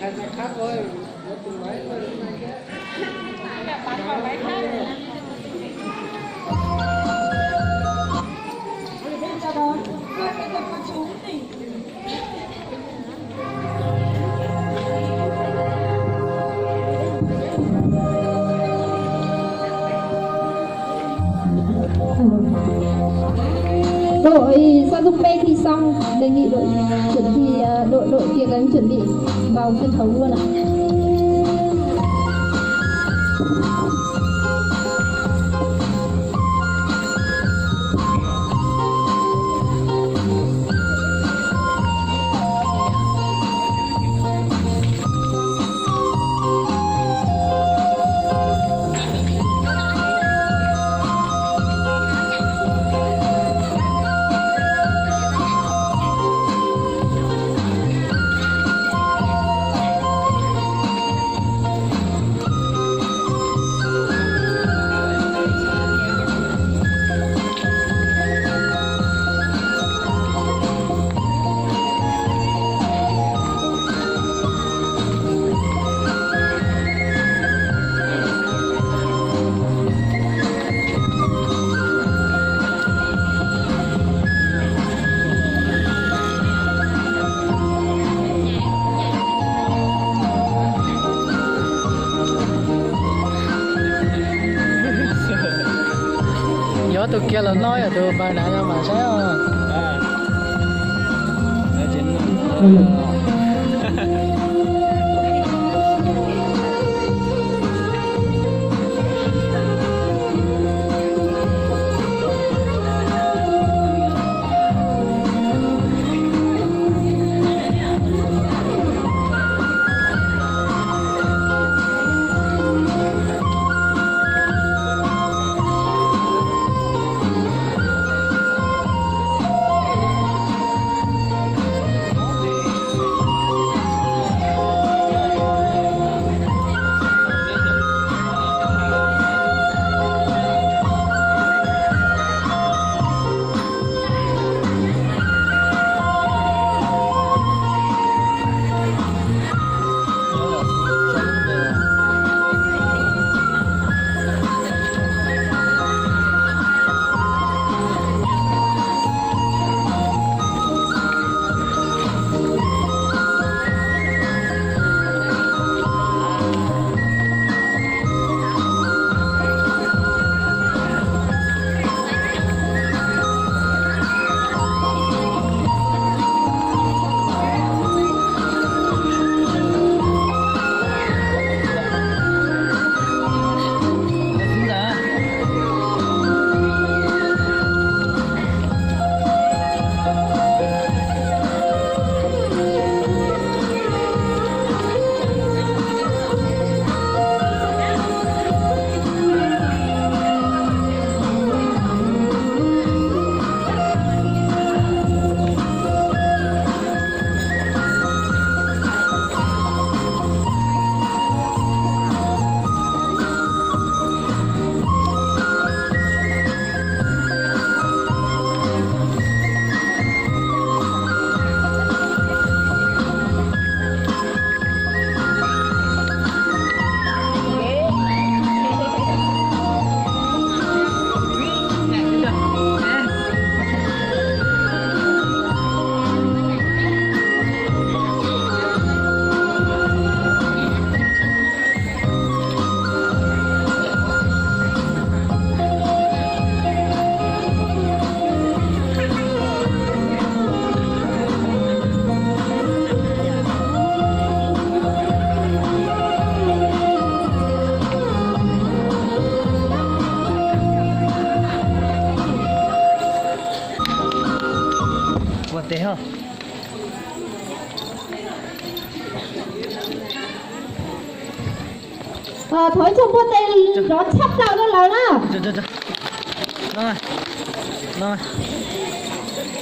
Đội Sao Dung B thi xong, đề nghị đội chuẩn bị, ờ, đội, đội kia gắng chuẩn bị vào sân khấu luôn ạ. Yuav tus kiag los no yog tus npawg na, yog mas saib os. Ua tes ho. Thov ib tsoom npua tes nrov tshaj plaws rau lawv na.